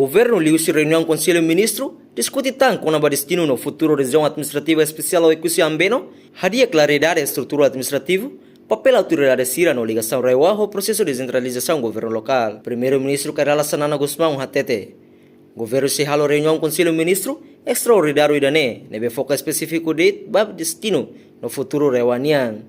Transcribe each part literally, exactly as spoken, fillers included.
Governu liuhusi reuniaun Konsellu Ministru diskute tan kona-ba destinu no futuru Rejiaun Administrativa Espesiál Oekusi Ambeno, hadi'a klariedade estrutura administrativu, papél autoridade sira no ligasaun RAEOA ho prosesu desentralizasaun governu lokál. Primeiru-Ministru Kay Rala Xanana Gusmão hatete, governu sei halo reuniaun Konsellu Ministru estraordináriu ida-ne'e, ne'ebé foka espesífiku de'it ba destinu no futuru RAEOA nian.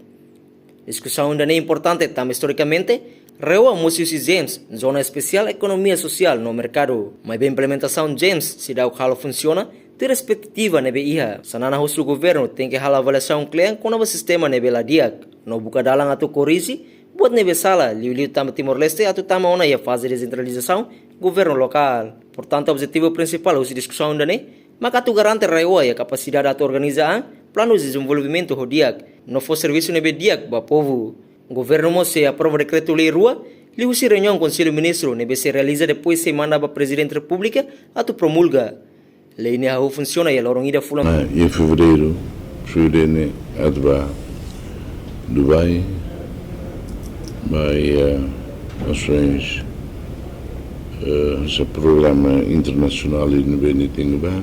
Diskusaun ida-ne'e importante tanba istorikamente RAEOA mosu husi ZEESM, Zona Espesiál Ekonomia Sosiál no Merkadu. Maibé implementasaun ZEESM seidauk halo funsiona tuir espetativa ne'ebé iha. Xanana husu governu tenke halo avaliasaun kle'an kona-ba sistema ne'ebé la di'ak no buka dalan atu korrije buat ne'ebé sala, liuliu tanba Timor-Leste atu tama ona iha faze desentralizasaun governu lokál. Portantu, objetivu prinsipál husi diskusaun ida-ne'e maka atu garante RAEOA iha kapasidade atu organiza an planu dezenvolvimentu ho di'ak no fó servisu ne'ebé di'ak ba povu. Governu mós sei aprova dekretu-lei rua liuhusi reuniaun Konsellu Ministru ne'ebé sei realiza depois sei manda ba Prezidente Repúblika atu promulga. Lei ne'e hahú funsiona iha loron ida fulan. Ah, em fevereiro, fevereiro ne'e atu ba Dubai, ba iha ações, eh, esse programa internacional e no B N T ba.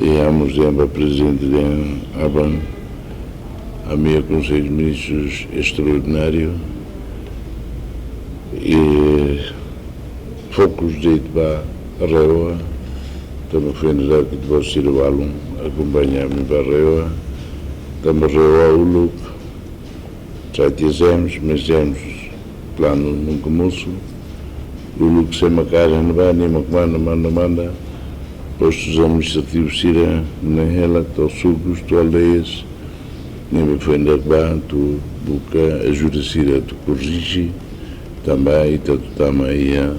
E ha'u mós dehan ba Prezidente dehan aban, ami iha Konsellu Ministrus estraordináriu, e fokus de'it ba RAEOA, tanba foin dadauk ita-boot sira balun akompaña ami ba RAEOA, tanba RAEOA uluk, sá tiha ZEESM, mas ZEESM planu nunka mosu. Uluk sé mak kaer ne'ebá, nia mak manda, manda, manda postus administrativus sira ne'e hela to'o sukus, to'o aldeias, ne'ebé foin dadauk ba atu buka ajuda sira atu korrije, tanba ita atu tama iha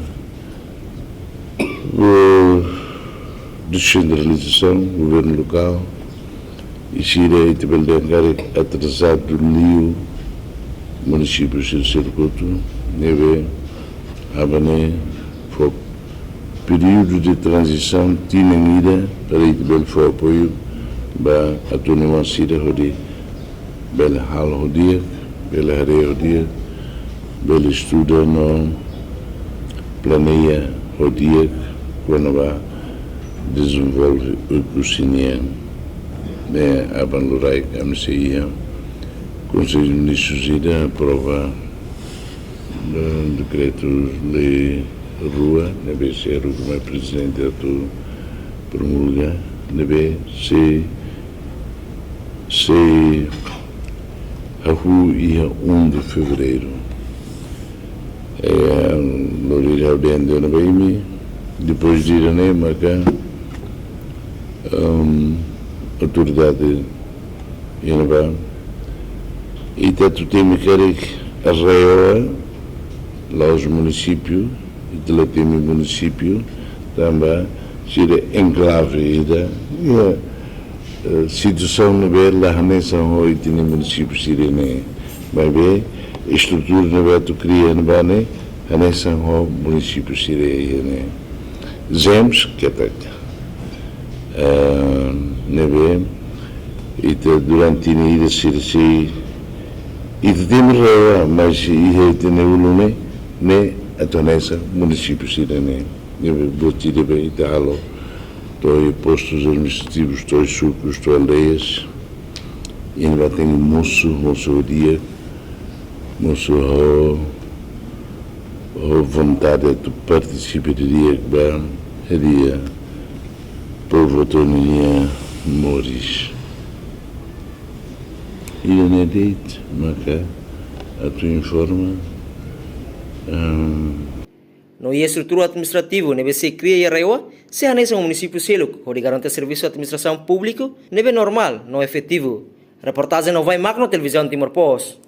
eh, desentralizasaun, governu lokál, i sira ita bele dehan karik atrasadu liu munisípiu sira seluk hotu, ne'ebé aban ne'e fó períodu de tranzisaun tinan ida para ita bele fó apoiu ba autonomia sira hodi bele halo ho di'ak, bele haree ho di'ak, bele estuda no planeia ho di'ak kona-ba dezenvolve Oekusi nian. Ne'e aban loraik ami sei iha Konsellu Ministrus ida aprova, eh, dekretu-lei rua, ne'ebé sei haruka mai Prezidente atu promulga, ne'ebé sei, sei hahú iha um de fevereiro. Eh, lori hau dende ona ba imi, depois de ida-ne'e maka, ehm, autoridade iha ne'ebá, ita atu temi karik RAEOA, la'ós munisípiu, ita la temi munisípiu, tanba sira enklave ida, iha, eh, situasaun ne'ebé la hanesan ho ita-nia munisípiu sira-ne'e. Maibé estrutura ne'ebé atu kria ne'ebá ne'e hanesan ho munisípiu sira iha ne'e. ZEESM ketak. Eh, ne'ebé ita durante tinan ida sira sei, ita temi RAEOA, mas iha ita-nia ulun ne'e, ne'e atu hanesan munisípiu sira-ne'e. Ne'ebé buat ida be ita halo to'o postus administrativus, to'o sukus, to'o aldeias. I ne'ebá tenke mosu, mosu ho di'ak, mosu ho, ho vontade atu partisipa didi'ak ba hadi'a povu atu nune'e moris. Ida-ne'e de'it maka atu informa, ehm, No iha estrutura administrativu ne'ebé sei kria iha RAEOA, sei hanesan ho munisípiu seluk, hodi garante servisu administrasaun públiku ne'ebé normál no efetivu. Reportajen Novai Magno, Televizaun Timor Post.